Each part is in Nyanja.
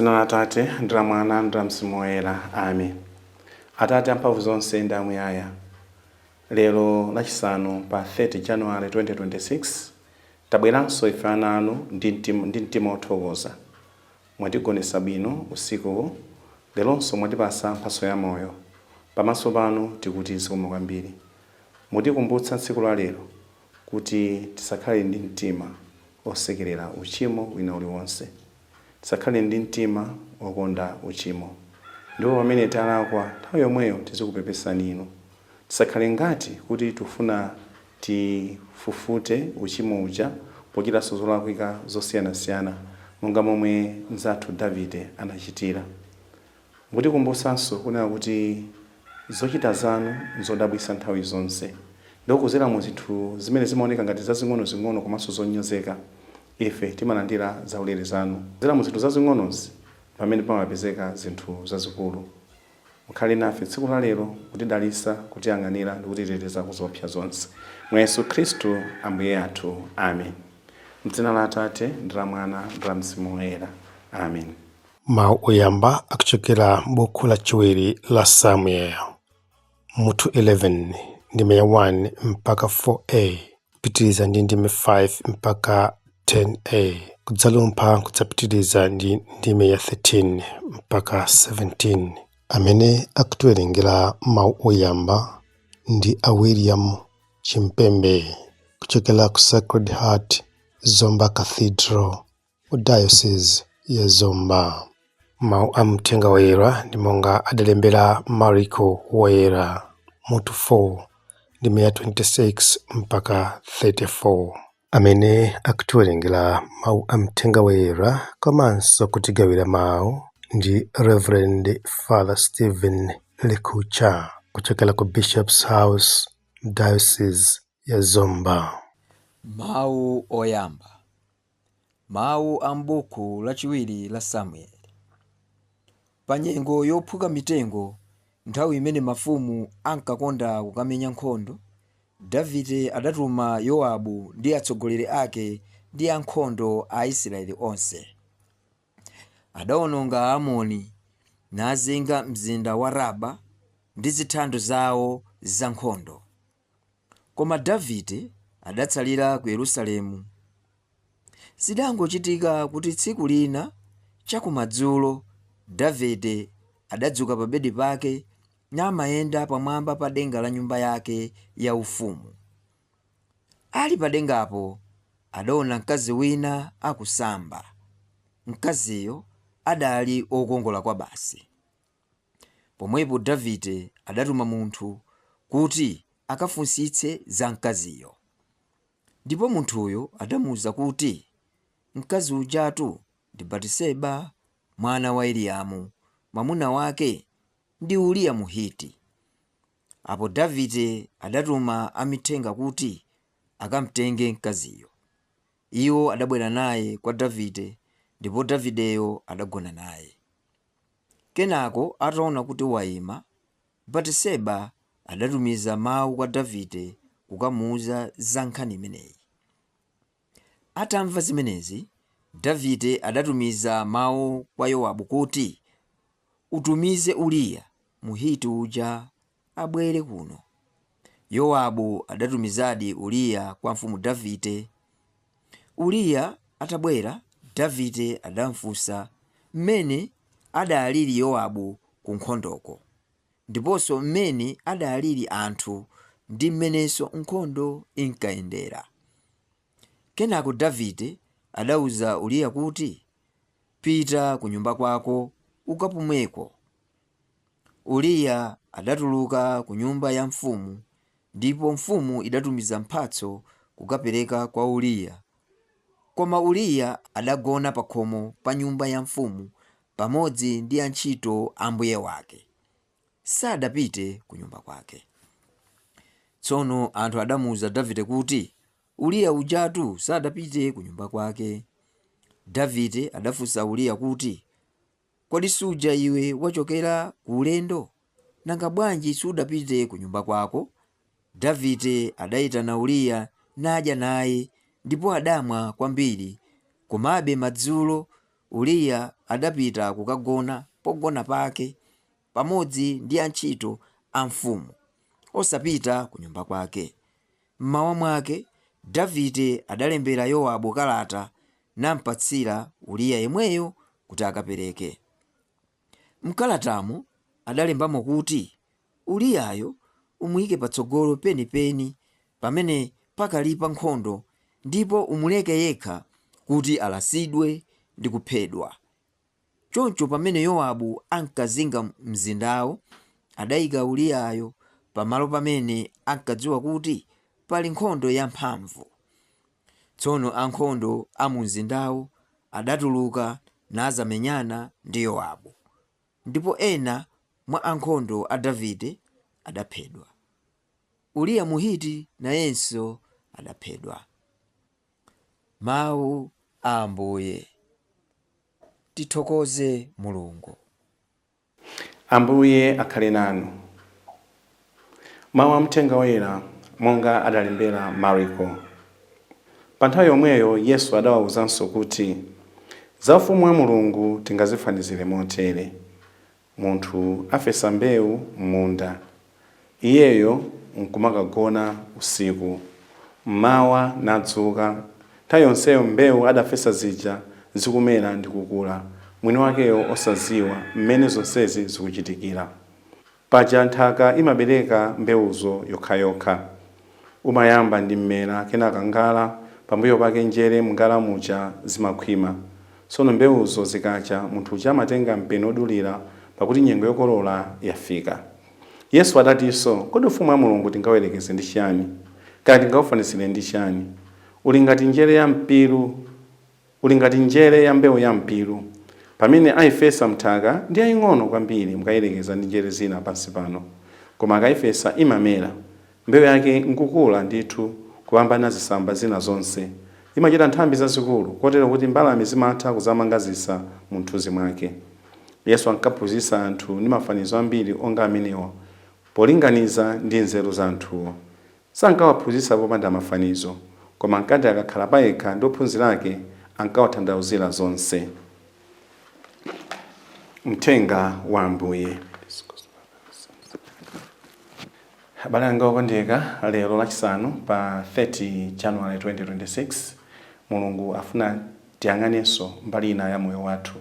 M'dzina la Atate, ndi la Mwana, ndi la Mzimu Woyera. Amen. Atate amphamvu zonse ndi amuyaya, lero Lachisanu pa 30 January 2026, tabweranso ife ana anu ndi mtima wothokoza. Mwatigonetsa bwino usikuwu, leronso mwatipatsa mphatso ya moyo. Pamaso panu tikuti zikomo kwambiri. Mutikumbutsa tsiku la lero kuti tisakhale ndi mtima osekerera uchimo wina uliwonse. Tisakhale ndi mtima wokonda uchimo. Ndipo pamene talakwa, nthawi yomweyo tizikupepesani Inu. Tisakhale ngati kuti tufuna tifufute uchimo uja pochitanso zolakwika zosiyanasiyana monga momwe mnzathu Davide anachitira. Mukutikumbutsanso kunena kuti zochita zanu nzodabwitsa nthawi zonse. Ndipo kudzera mu zinthu zimene zimaoneka ngati zazing'onozing'ono komanso zonyozeka, ife timalandira zaulere zanu. Kudzera mu zinthu zazing'onozi pamene pamapezeka zinthu zazikulu. Mukhale nafe tsiku la lero, kutidalitsa, kutiyang'anira ndi kutiteteza ku zoopsa zonse. Mwa Yesu Khristu Ambuye athu. Amen. M'dzina la Atate, ndi la Mwana, ndi la Mzimu Woyera. Amen. Mawu oyamba akuchokera m'buku lachiwiri la Samuel, mutu 11, ndime ya 1 mpaka 4a, kupitiriza ndi ndime 5 mpaka 10a, kudzalumpha kudzapitiriza ndi ndime ya 13 mpaka 17. Amene akutiwerengera mawu oyamba ndi a William Chimpembe kuchokera ku Sacred Heart Zomba Cathedral ku Diocese ya Zomba. Mawu a Mthenga Woyera ndi monga adalembera Mariko Woyera, mutu 4, ndime ya 26 mpaka 34. Amene akutiwerengera mawu a Mthenga Woyera komanso kutigawira mawu ndi Reverend Father Stephen Likucha kuchokera ku Bishop's House, Diocese ya Zomba. Mawu oyamba. Mawu a m'buku lachiwiri la Samueli. Pa nyengo yophuka mitengo, nthawi imene mafumu ankakonda kukamenya nkhondo, Davide adatuma Yowabu ndi atsogoleri ake ndi ankhondo a Aisraele onse. Adaononga Aamoni, nazinga mzinda wa Raba ndi zithando zao zankhondo. Koma Davide adatsalira ku Yerusalemu. Zidangochitika kuti tsiku lina chakumadzulo, Davide adadzuka pabedi pake namayenda pamwamba pa denga la nyumba yake yaufumu. Ali padengapo adaona mkazi wina akusamba. Mkaziyo adali wokongola kwabasi. Pomwepo Davide adatuma munthu kuti akafunsitse za mkaziyo. Ndipo munthuyo adamuuza kuti, Mkazi ujatu ndi Batiseba, mwana wa Eliyamu, mwamuna wake ndi Uriya Muhiti. Apo Davide adatuma amithenga kuti akamtenge mkaziyo. Iwo adabwera naye kwa Davide, ndipo Davideyo adagona naye. Kenako ataona kuti waima, Bateseba adatumiza mawu kwa Davide kukamuuza za nkhani imeneyi. Atamva zimenezi, Davide adatumiza mawu kwa Yowabu kuti, Utumize Uriya Muhiti uja abwere kuno. Yowabu adatumizadi Uriya kwa mfumu Davide. Uriya atabwera, Davide adamfunsa m'mene adaaliri Yowabu ku nkhondoko, ndiponso m'mene adaaliri anthu ndi m'menenso nkhondo inkayendera. Kenako Davide adauza Uriya kuti, Pita kunyumba kwako ukapumeko. Uriya adatuluka ku nyumba ya mfumu, ndipo mfumu idatumiza mphatso kukapereka kwa Uriya. Koma Uriya adagona pakhomo pa nyumba ya mfumu pamodzi ndi antchito a mbuye wake. Sadapite kunyumba kwake. Tsono anthu adamuuza Davide kuti, Uriya ujatu sadapite kunyumba kwake. Davide adafunsa Uriya kuti, Kodi suja iwe wachokera ku ulendo? Nanga bwanji sudapite kunyumba kwako? Davide adaitana Uriya nadya naye, ndipo adamwa kwambiri. Komabe madzulo Uriya adapita kukagona pogona pake pamodzi ndi antchito a mfumu, osapita kunyumba kwake. M'mawa mwake Davide adalembera Yowabu kalata nampatsira Uriya yemweyo kuti akapereke. M'kalatamo adalembamo kuti, Uriyayo umuike patsogolo penipeni pamene pakali pa nkhondo, ndipo umuleke yekha kuti alasidwe ndi kuphedwa. Choncho pamene Yowabu ankazinga mzindawo, adaika Uriyayo pamalo pamene ankadziwa kuti pali nkhondo yamphamvu. Tsono ankhondo a mu mzindawo adatuluka nadzamenyana ndi Yowabu, ndipo ena mwa ankhondo a Davide adaphedwa. Uriya Muhiti nayenso adaphedwa. Mawu a Ambuye. Tithokoze Mulungu. Ambuye akhale nanu. Mawu a Mthenga Woyera monga adalembera Mariko. Pa nthawi yomweyo Yesu adawawuzanso kuti, Za Ufumu wa Mulungu tingazifanizire motere. Munthu afesa mbeu m'munda. Iyeyo nkumakagona usiku, m'mawa nadzuka, nthawi yonseyo mbeu adafesa zija zikumera ndi kukula, mwini wakeyo osadziwa m'mene zonsezi zikuchitikira. Paja nthaka imabereka mbeuzo yokhayokha. Umayamba ndi mmera, kenaka ngala, pambuyo pake njere m'ngala muja zimakhwima. Tsono mbeuzo zikacha, munthu uja amatenga mpeni wodulira, pakuti nyengo yokolola yafika. Yesu adatinso, Kodi Ufumu wa Mulungu tingauyerekeze ndi chiyani? Kaya tingaufanizire ndi chiyani? Uli ngati njere ya mpiru. Uli ngati njere ya mbeu ya mpiru. Pamene aifesa m'nthaka, ndi yaing'ono kwambiri mukaiyerekeza ndi njere zina pansi pano. Koma akaifesa imamera, mbeu yake nkukula ndithu kupambana zitsamba zina zonse. Imachita nthambi zazikulu, kotero kuti mbalame zimatha kudzamanga zisa mumthunzi mwake. Yesu ankaphunzitsa anthu ndi mafanizo ambiri onga amenewa, polinganiza ndi nzeru za anthuwo. Sankawaphunzitsa popanda mafanizo, koma ankati akakhala payekha ndi ophunzira ake, ankawatanthauzira zonse. Mthenga wa Ambuye. Abale anga okondeka, lero Lachisanu pa 30 January 2026, Mulungu afuna tiyang'anenso mbali ina ya moyo wathu,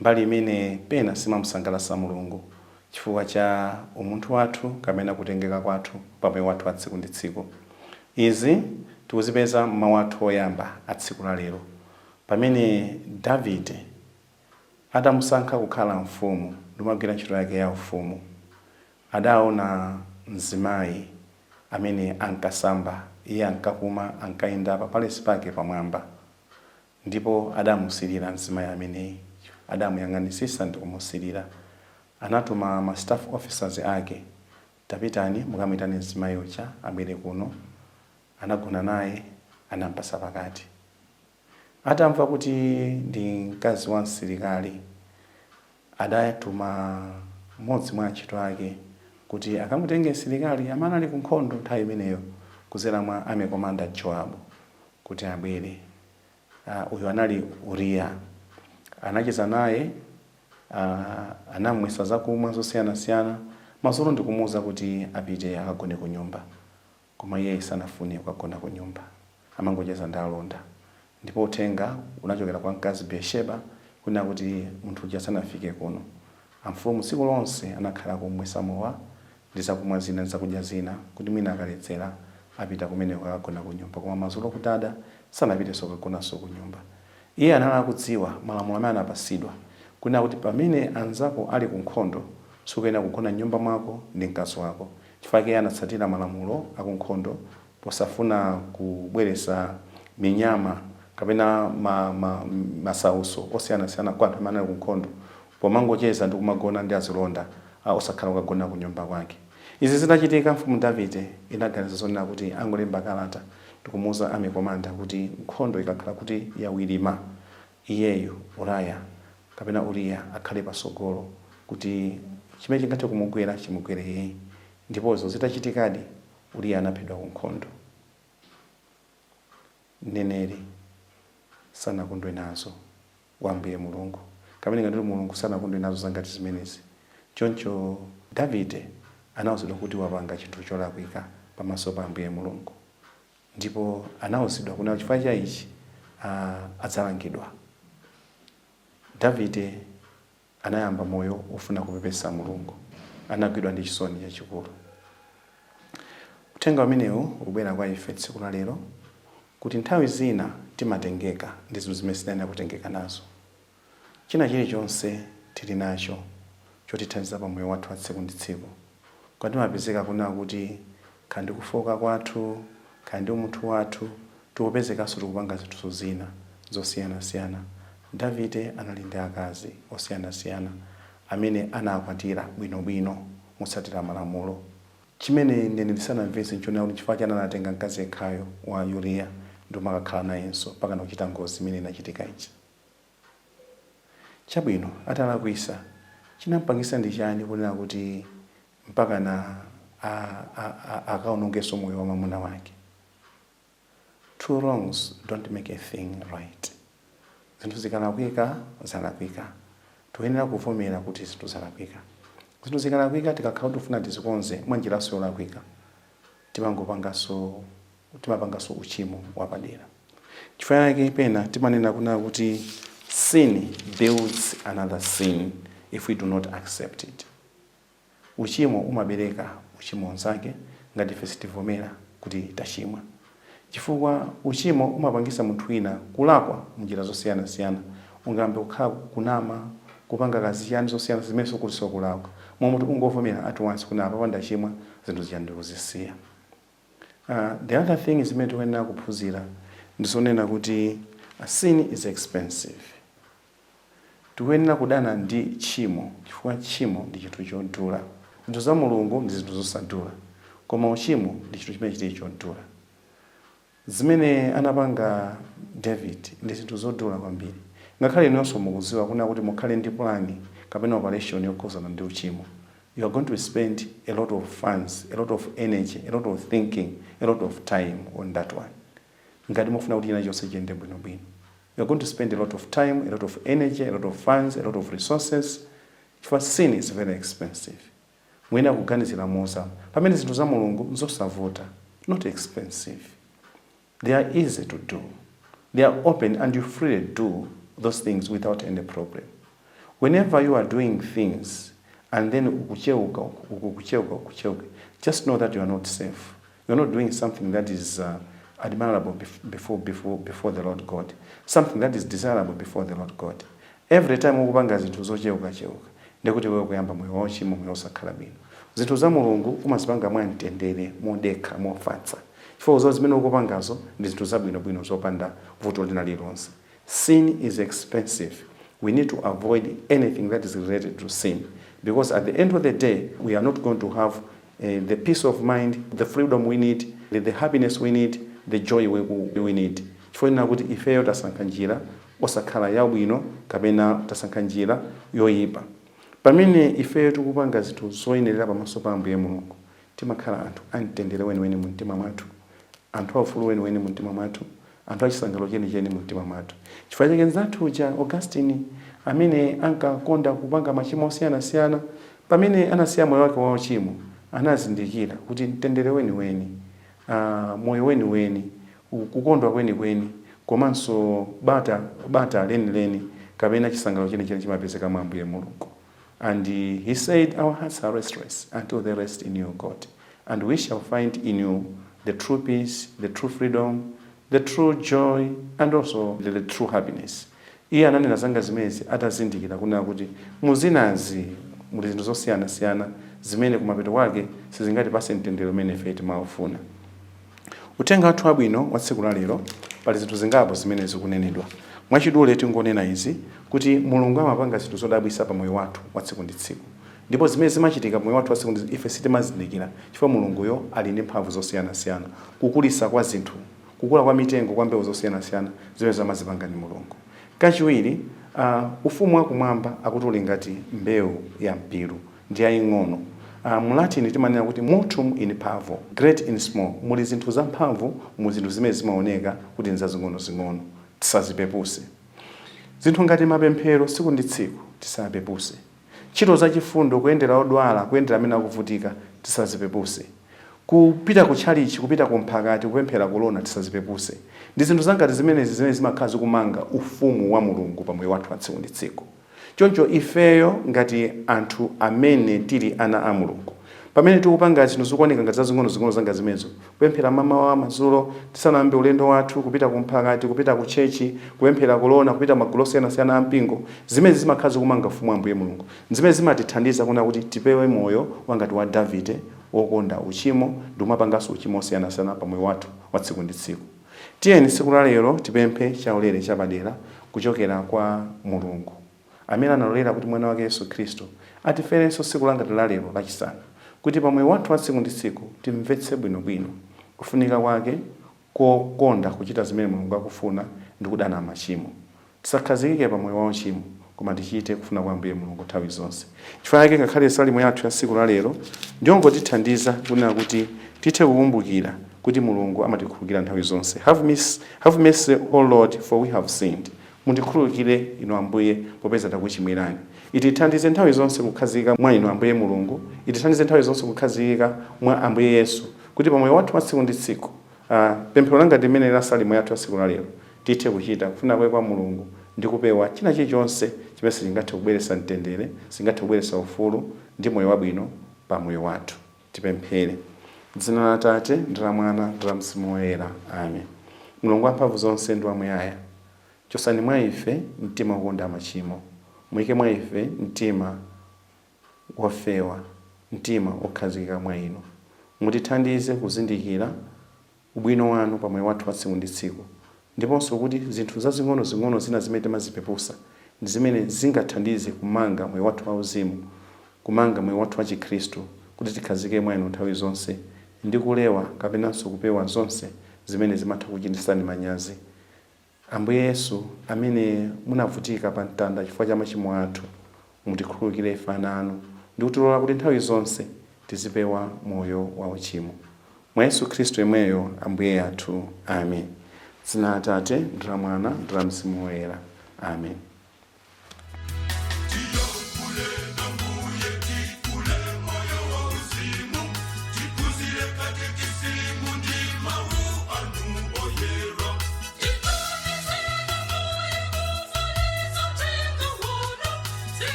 mbali imene pena simamusangalatsa Mulungu chifukwa cha umunthu wathu kapena kutengeka kwathu pa moyo wathu wa tsiku ndi tsiku. Izi tikuzipeza m'mawu athu oyamba a tsiku la lero, pamene Davide atamusankha kukhala mfumu ndikumagwira ntchito yake ya ufumu, adaona mzimayi amene ankasamba, iye ankapuma, ankayenda pa palace pake pamwamba. Ndipo adamusilira mzimayi ameneyi. Adamuyang'anisisa ndikumusilira. Anatuma ma staff officers ake, tapitani mukamuitane mzimayi uja abwere kuno. Anagona naye, anampasa pakati. Atamva kuti ndi mkazi wa msilikali, adatuma mmodzi mwa antchito ake kuti akamutenge msilikali amene anali ku nkhondo nthawi imeneyo kudzera mwa army commander Joab kuti abwere. Uyu anali Uriya. Anacheza naye, anamwetsa zakumwa zosiyanasiyana, madzulo ndikumuuza kuti apite akagone kunyumba. Koma iye sanafune kukagona kunyumba. Amangocheza ndi alonda. Ndipo uthenga unachokera kwa mkazi Beersheba kunena kuti munthu uja sanafike kuno. Amfumu tsiku lonse anakhala akumumwetsa mowa ndi zakumwa zina ndi zakudya zina kuti mwina akaledzera apita kumeneko akagona kunyumba. Koma madzulo kutada sanapitenso kukagonanso kunyumba. Iye anali akudziwa malamulo amene anapatsidwa kunena kuti pamene anzako ali ku nkhondo sukuyenera kugona m'nyumba mwako ndi mkazi wako. Chifukwa chake iye anatsatira malamulo a kunkhondo posafuna kubweretsa minyama kapena ma, ma, masautso osiyanasiyana kwa anthu amene anali kunkhondo pomangocheza ndi kumagona ndi azilonda osakhala kukagona kunyumba kwake. Izi zitachitika, mfumu Davide inaganiza zonena kuti angolemba kalata ndikumuuza army commander kuti nkhondo ikakhala kuti yawirima, iyeyu Uriah kapena Uriya akhale patsogolo kuti chimene chingathe kumugwera chimugwere iyeyi. Ndipo izo zitachitikadi, Uriya anaphedwa ku nkhondo. Mneneri sanakondwe nazo. wa Ambuye Mulungu, kamene ngati Mulungu sanakondwe nazo zangati zimenezi. Choncho Davide anawuzidwa kuti wapanga chinthu cholakwika pamaso pa Ambuye Mulungu, ndipo anawuzidwa kuti chifukwa cha ichi adzalangidwa. Davide anayamba moyo ofuna kupepesa Mulungu, anagwidwa ndi chisoni chachikulu. Uthenga umenewu ukubwera kwa ife tsiku la lero kuti nthawi zina timatengeka ndi zinthu zimene sitiyenera kutengeka nazo. China chilichonse tili nacho chotithandiza pa moyo wathu wa tsiku ndi tsiku, koma timapezeka kunena kuti kaya ndi kufoka kwathu, kaya ndi umunthu wathu, tikupezekanso tikupanga zinthu zina zosiyanasiyana. Davide anali ndi akazi osiyanasiyana amene anakwatira bwinobwino motsatira malamulo. Chimene ine ndisanamvetse nchonena kuti chifukwa chani anatenga mkazi yekhayo wa Uriya ndi kumakakhala nayenso mpaka kuchita ngozi imene inachitika ija. Chabwino, atalakwisa, chinampangisa ndi chani kunena kuti mpaka na akaonongenso moyo wa mwamuna wake? Two wrongs don't make a thing right. Zinthu zikalakwika, zalakwika. Tikuyenera kuvomera kuti zinthu zalakwika. Zinthu zikalakwika, tikakhala kuti tifuna tizikonze mwa njiraso yolakwika, timapanganso uchimo wapadera. Chifukwa chake pena timanena kunena kuti sin builds another sin if we do not accept it. Uchimo umabereka uchimo onzake ngati ife sitivomera kuti tachimwa, chifukwa uchimo umapangisa munthu wina kulakwa munjira zosiyanasiyana. Ungambe kukhala kunama, kupanga kazi chani zosiyana zimene sikuti sokulakwa, momwe kuti ungovomera at once kuti apa ndachimwa, zinthu zija ndikuzisiya. The other thing zimene tikuyenera kuphunzira ndizonena kuti sin is expensive. Tikuyenera kudana ndi tchimo chifukwa tchimo ndi chinthu chodula. Zinthu za Mulungu ndi zinthu zosadula, koma uchimo ndi chinthu chimene chili chodula. Zimene anapanga David ndi zinthu zodula kwambiri. Ngakhale inonso mukudziwa kuna kuti mukhale ndi plan kapena operation yokhuzana ndi uchimo, you are going to spend a lot of funds, a lot of energy, a lot of thinking, a lot of time on that one. Ngati mufuna kuti china chonse chiyende bwinobwino, you are going to spend a lot of time, a lot of energy, a lot of funds, a lot of resources, chifukwa sin is very expensive. Muyenera kuganizira mozama, pamene zinthu za Mulungu nzosavuta, not expensive. They are easy to do, they are open, and you freely do those things without any problem. Whenever you are doing things and then ukucheuka, ukucheuka, ukucheuka, just know that you are not safe. You are not doing something that is admirable before the Lord God, something that is desirable before the Lord God. Every time ukupanga zinthu zocheuka-cheuka, ndikuti wewe kuyamba moyo wauchimo, moyo osakhala bwino. Zinthu za Mulungu umazipanga mwamtendere, modekha, mofatsa, chifukwa zo zimene ukupangazo ndi zinthu zabwinobwino zopanda vuto lina lililonse. Sin is expensive. We need to avoid anything that is related to sin, because at the end of the day we are not going to have the peace of mind, the freedom we need, the happiness we need, the joy we need, chifukwa kuti ifeyo tasankha njira osakhala yabwino kapena tasankha njira yoyipa. Pamene ifeyo tikupanga zinthu zoyenerera pamaso pa Ambuye Mulungu, timakhala anthu amtendere weniweni mu mtima mwathu, anthu aufulu weniweni mu mtima mwathu, anthu achisangalalo chenicheni mu mtima mwathu. Chifukwa chake mnzathu uja Augustine, amene ankakonda kupanga machimo osiyanasiyana, pamene anasiya moyo wake wauchimo, anazindikira kuti mtendere weniweni, moyo weniweni, kukondwa kwenikweni, komanso bata, bata lenileni kapena chisangalalo chenicheni chimapezeka mwa Ambuye Mulungu. And he said, "Our hearts are restless until they rest in you, God, and we shall find in you the true peace, the true freedom, the true joy, and also the true happiness." Iye ananena zanga zimenezi atazindikira kunena kuti muzinazi muli zinthu zosiyanasiyana zimene kumapeto kwake sizingatipase mtendere umene ife timaufuna. Uthenga wathu wabwino wa tsiku la lero, pali zinthu zingapo zimene zikunenedwa. Mwachidule tingonena izi, kuti Mulungu amapanga zinthu zodabwitsa pa moyo wathu wa tsiku ndi tsiku, ndipo zimene zimachitika pa moyo wathu wa tsiku ndi tsiku ife sitimazindikira, chifukwa Mulunguyo ali ndi mphamvu zosiyanasiyana. Kukulisa kwa zinthu, kukula kwa mitengo, kwa mbewu zosiyanasiyana, zimene zamazipanga ndi Mulungu. Kachiwiri, ufumu wakumwamba akuti uli ngati mbewu ya mpiru, ndi yaying'ono. Mu Latin timanena kuti multum in parvo, great in small. Muli zinthu zamphamvu mu zinthu zimene zimaoneka kuti nzazing'onozing'ono. Tisazipepuse. Zinthu ngati mapemphero tsiku ndi tsiku tisapepuse. Ntchito zachifundo, kuyendera odwala, kuyendera amene akuvutika, tisazipepuse. Kupita ku tchalitchi, kupita ku mphakati, kupemphera kolona, tisazipepuse. Ndi zinthu zangati zimenezi zimene zimakhala zikumanga ufumu wa Mulungu pa moyo wathu wa tsiku ndi tsiku. Choncho ifeyo ngati anthu amene tili ana a Mulungu, pamene tikupanga zinthu zikuoneka ngati zazing'onozing'ono zanga zimenezo, kupemphera mamawa, madzulo, tisanayambe ulendo wathu, kupita kumphakati, kupita ku tchechi, kupemphera kolona, kupita magulu osiyanasiyana a mpingo, zimene zimakhala zikumanga ufumu wa Ambuye Mulungu, zimene zimatithandiza kuona kuti tipewe moyo wangati wa Davide wokonda uchimo ndi kumapanganso uchimo osiyanasiyana pa moyo wathu wa tsiku ndi tsiku. Tiyeni tsiku la lero tipemphe chaulere chapadera kuchokera kwa Mulungu amene analolera kuti mwana wake Yesu Khristu atiferenso tsiku langati la lero Lachisanu, kuti pa moyo wathu wa tsiku ndi tsiku timvetse bwinobwino kufunika kwake kokonda kuchita zimene Mulungu akufuna ndi kudana machimo. Tisakhazikike pa moyo wa uchimo, koma tichite kufuna kwa Ambuye Mulungu nthawi zonse. Chifukwa chake ngakhale salimo yathu ya tsiku la lero ndiyongotithandiza kunena kuti tithe kukumbukira kuti Mulungu amatikhululukira nthawi zonse. Have mercy, O Lord, for we have sinned. Mundikhululukire inu Ambuye, popeza takuchimwirani. Itithandize nthawi zonse kukhazikika mwa inu Ambuye Mulungu, itithandize nthawi zonse kukhazikika mwa Ambuye Yesu, kuti pa moyo wathu wa tsiku ndi tsiku, pemphero langa limene la salimo yathu ya tsiku la lero, tithe kuchita kufuna kwake kwa Mulungu ndi kupewa china chilichonse chimene sichingathe kubweretsa mtendere, sichingathe kubweretsa ufulu ndi moyo wabwino pa moyo wathu. Tipemphere. Dzina la Atate ndi la Mwana ndi la Mzimu Woyera. Amen. Mulungu wamphamvu zonse ndi wamuyaya, chotsani mwa ife mtima wokonda machimo, muyike mwa ife mtima wofewa, mtima wokhazikika mwa inu. Mutithandize kuzindikira ubwino wanu pa moyo wathu wa tsiku ndi tsiku, ndiponso kuti zinthu zazing'onozing'ono zina zimene timazipepusa ndi zimene zingathandize kumanga moyo wathu wauzimu, kumanga moyo wathu wa Chikhristu, kuti tikhazike mwa inu nthawi zonse ndi kulewa kapenanso kupewa zonse zimene zimatha kuchititsani manyazi. Ambuye Yesu amene munavutika pa mtanda chifukwa cha machimo athu, mutikhululukire ife ana anu ndi kutilola kuti nthawi zonse tizipewa moyo wa uchimo. Mwa Yesu Khristu yemweyo Ambuye athu. Amen. Dzina la Atate ndi la Mwana ndi la Mzimu Woyera. Amen.